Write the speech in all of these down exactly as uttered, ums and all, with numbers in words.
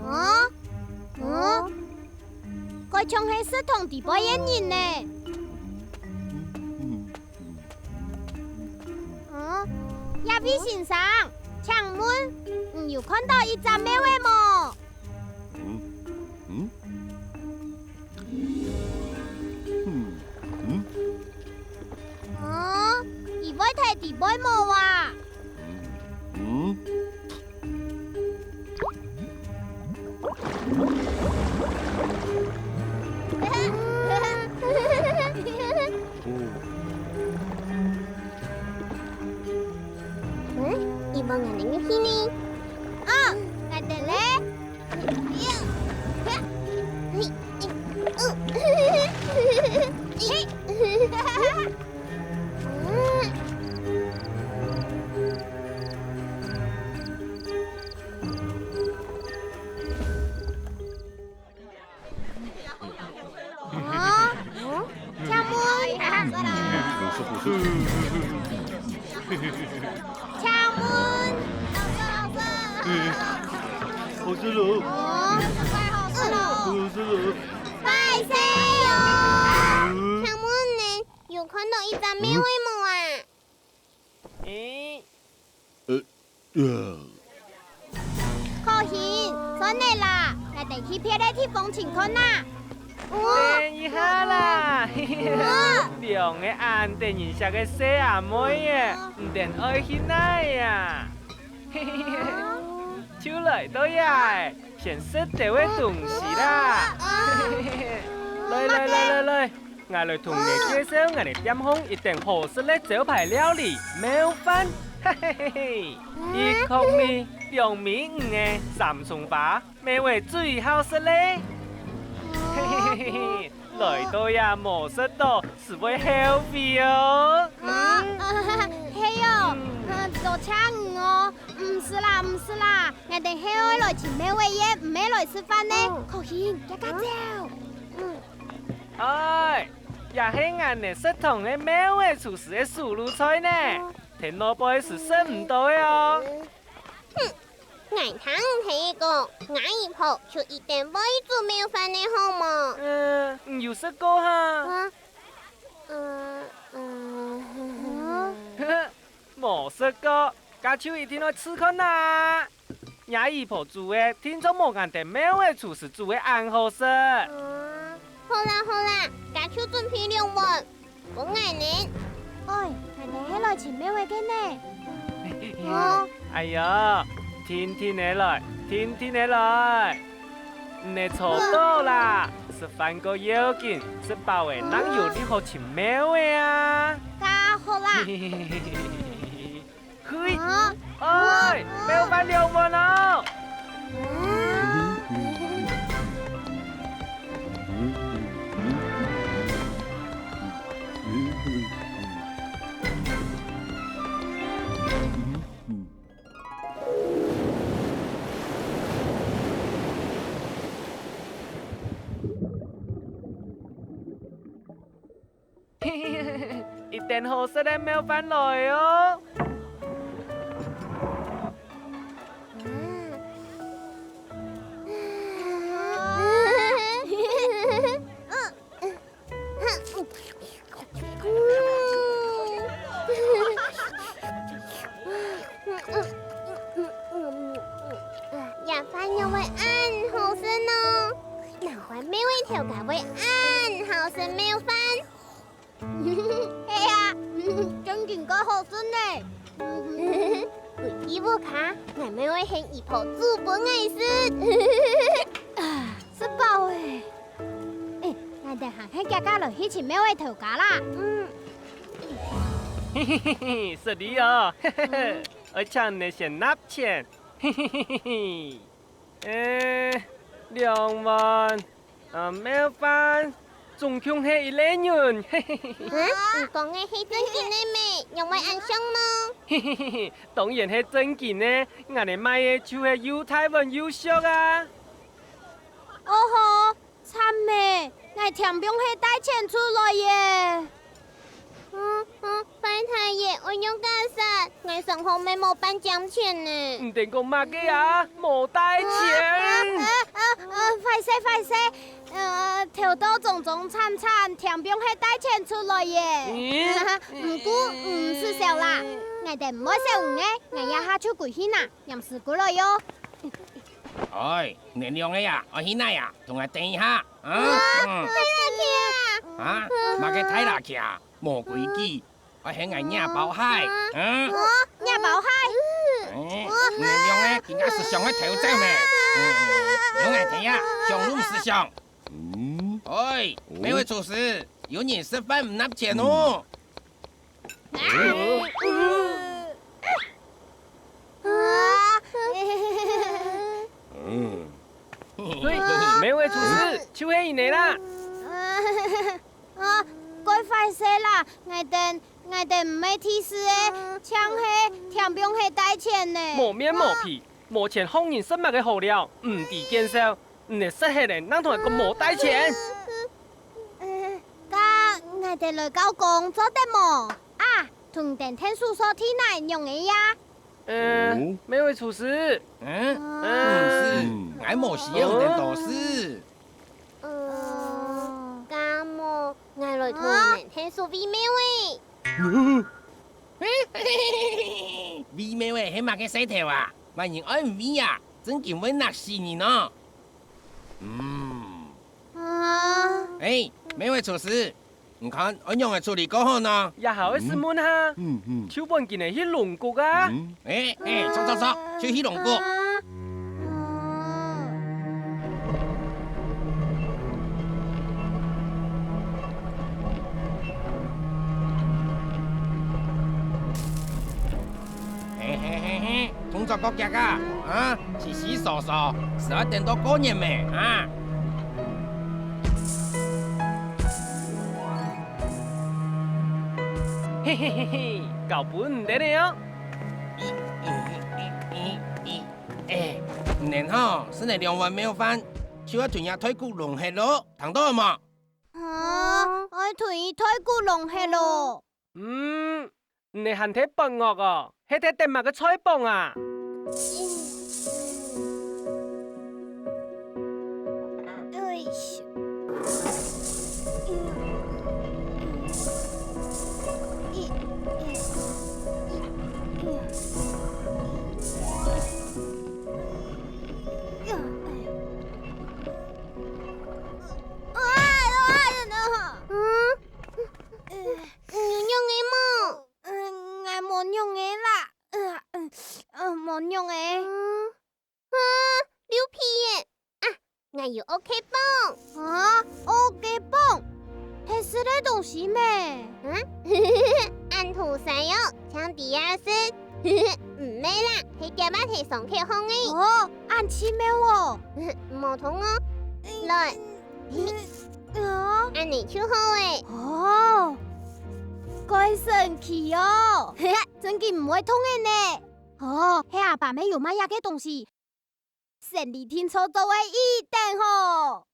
哦，哦，該像係食堂裡背个人呢。哦，這位先生，請問，你有看到一隻貓仔無？嗯，嗯，嗯，嗯。哦，佢會在裡背無啊？嗯，嗯。 嗯，佢望𠊎等入去呢。啊，𠊎等咧。哦，哦，請問，請問，好食咯，哦，好食咯，拜託哦。請問呢，有看到一隻貓仔無啊？ 咦？呃，呃。可欣，算了啦，𠊎等去別个地方尋看啊。等一下啦，兩個恁得人惜个細阿妹仔，你等愛去哪啊？就來到這，先食兜仔東西啦。來來來來來， 𠊎來同你介紹𠊎等店項一等好食个招牌料理，貓飯。嘿嘿嘿嘿，一殼米，兩尾魚仔，三蔥花，貓仔最好食咧。嘿嘿嘿嘿，來到這無食到，實會後悔哦。嗯？係哦，多謝你哦。毋使啦，毋使啦，𠊎等係愛來尋貓仔个，毋係來食飯呢。可欣，遽遽走。 哎，這係𠊎等食堂个貓仔廚師个手路菜呢，天老輩係食毋到个哦。哼，𠊎聽你係講，吾姨婆就一定會煮貓飯个好無？嗯，你有食過哈？啊，嗯，嗯。無食過，該就一定愛試看啊！ 吾姨婆煮个，定著無𠊎等貓仔廚師煮个恁好食。嗯，好啦好啦，該就準備兩碗，分𠊎呢。哎，𠊎等係來尋貓仔个呢。哦。哎喲，定定仔來，定定仔來。你坐著啦，食飯較要緊，食飽仔正有力好尋貓仔啊。該好啦。 嘿，啊？哎，貓飯兩碗哦！一等好食个貓飯來哦！這飯仰會恁好食呢？難怪貓仔頭家會恁好食貓飯。 係啊，正經蓋好食呢。歸去屋下，𠊎乜會喊姨婆煮分𠊎食。啊，食飽欸。欸，𠊎等還係遽遽來去尋貓仔頭家啦。嗯。嘿嘿嘿嘿，失禮哦，愛請你先納錢。嘿嘿嘿嘿嘿。 欸，兩碗，啊，貓飯，總共係一個銀，嘿嘿嘿。啊，你講个係正經个咩？仰會恁像呢？嘿嘿嘿嘿，當然係正經个，𠊎等賣个就係又大碗又俗啊。哦吼， 慘欸，𠊎添放係帶錢出來耶！嗯，嗯，壞大爺，愛仰結煞？𠊎身項乜無半尖錢呢。你等講麼个啊？無帶錢？啊，啊，啊，壞勢，壞勢！呃，頭到忠忠慘慘，添放忒帶錢出來耶。嗯？毋過，毋使愁啦，𠊎等毋會愁你个，𠊎這下就歸去拿，黏時過來喲。哎，你兩个啊，愛去哪啊？同𠊎等一下，啊？嗯。大蜊仔啊！啊？麼个大蜊仔啊？無規矩， 愛喊𠊎若包蟹，嗯？哦，若包蟹。嗯，你兩个今下識相个偷走咩？嗯，有𠊎聽啊，相都毋識相。嗯？喂，每位廚師，有人食飯毋納錢哦。啊。嗯。對，每位廚師，就係你啦。 啊，該壞勢啦，𠊎等，𠊎等毋係第四个，淨係添放忒帶錢呢。無面無皮，無錢學人食麼个好料，毋知見笑，你食忒了，正同𠊎講無帶錢。嗯，該𠊎等來教講做得無？啊，同等天數所提奶用个呀。 呃，嗯？每位廚師。嗯？嗯。毋使，𠊎無需要你等多事。呃，該無，𠊎來同你等添手尾貓仔。尾貓仔係麼个事頭啊？萬人愛尾啊，正經會焫死人哦。嗯。啊。哎，每位廚師， 你看，愛仰仔處理較好呢？這下愛試問下，嗯，嗯。就分佢等去弄局啊。嗯。哎，哎，著，著，著，就去弄局。啊。嘿，嘿，嘿，嘿，動作較遽啊，啊，窸窸窣窣，係愛等到過年咩，啊？ 嘿嘿嘿嘿，交分你等了哦。哎，你等吼，食了兩碗貓飯，就愛同這袋谷弄忒囉，聽到無？啊，愛同佢袋谷弄忒囉。嗯，你等還忒發惡哦，係在等麼个菜幫啊？ 嗯？你有仰仔無？嗯，𠊎無仰仔啦。呃，呃，呃，無仰仔。嗯。 啊，溜皮仔！啊，𠊎有OK棒。啊，OK棒？係食个東西咩？啊？恁土生哦，像豬仔食。毋係啦，係夾仔上口項个。哦，恁奇妙哦。無痛哦。來。嗯，啊？恁呢就好咧。哦，蓋神奇哦。正經毋會痛个呢。哦，係阿爸姆有買這个東西。 生理定著做个一等好。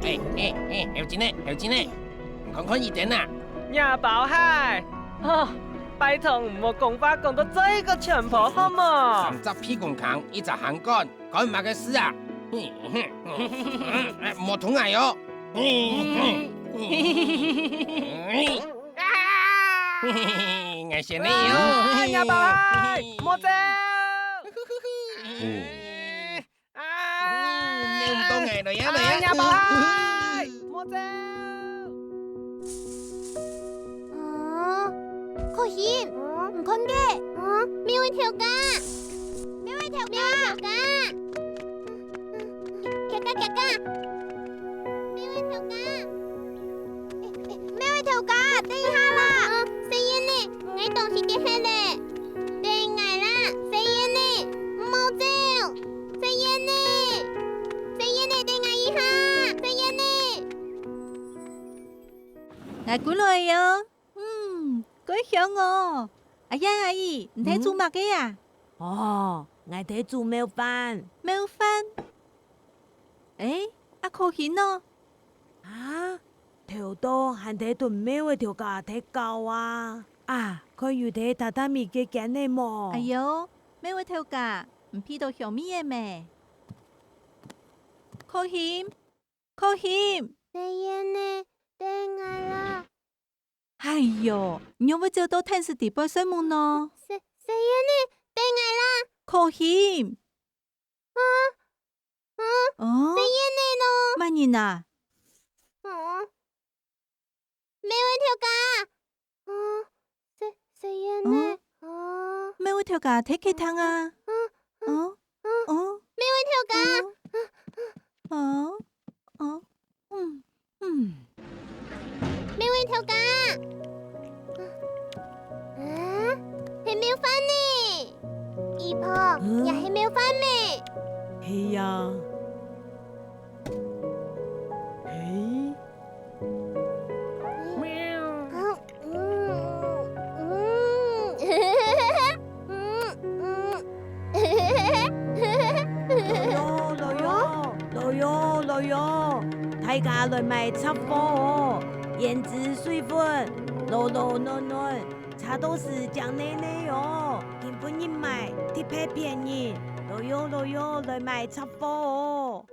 哎，哎，哎，後進呢，後進呢，你看看一等啊。若包蟹，哦， 拜託，毋好講話講到嘴角全泡好無？三隻屁股空，一隻閒官，管麼个事啊？莫動𠊎哦！𠊎先你哦！啊，若包蟹，莫走！ 啊！嗯，你毋懂哎，來呀，來呀。啊，若包蟹，莫走！啊，可欣，你看該。啊，貓仔頭家，貓仔頭家，貓仔頭家，遽遽遽遽，貓仔頭家。 貓仔頭家，等一下啦！細燕仔，𠊎東西跌忒了，等𠊎啦，細燕仔，毋好走！細燕仔，細燕仔，等𠊎一下，細燕仔！啊，來，過來喲。嗯，蓋香哦！阿英阿姨，你在做麼个啊？哦，𠊎在做爌飯。爌飯？誒，啊，可欣呢？啊，頭到還在同爌个頭家在搞啊！啊，看有在榻榻米个間呢無？哎喲，爌个頭家，毋鼻到香味个咩？可欣， 可欣。細燕仔，等𠊎啦！哎喲，你仰會走到廳仔底背睡目呢？細，細燕仔，等𠊎啦！可欣。啊，啊，哦？細燕仔呢？麼人啊？啊， 爌个頭家！啊，細，細燕仔，嗯？啊，爌个頭家在客廳啊！啊，啊，哦，啊，哦，爌个頭家！嗯，哦，哦，嗯，嗯。爌个頭家！啊，係爌飯呢！姨婆，嗯？這係爌飯咩？係啊。嘿， 來喲，來喲，來喲，來喲！大家來買雜貨哦！胭脂水粉，摎摎軟軟，擦到時正䀯䀯哦！今晡日買，特別便宜！來喲，來喲，來買雜貨哦！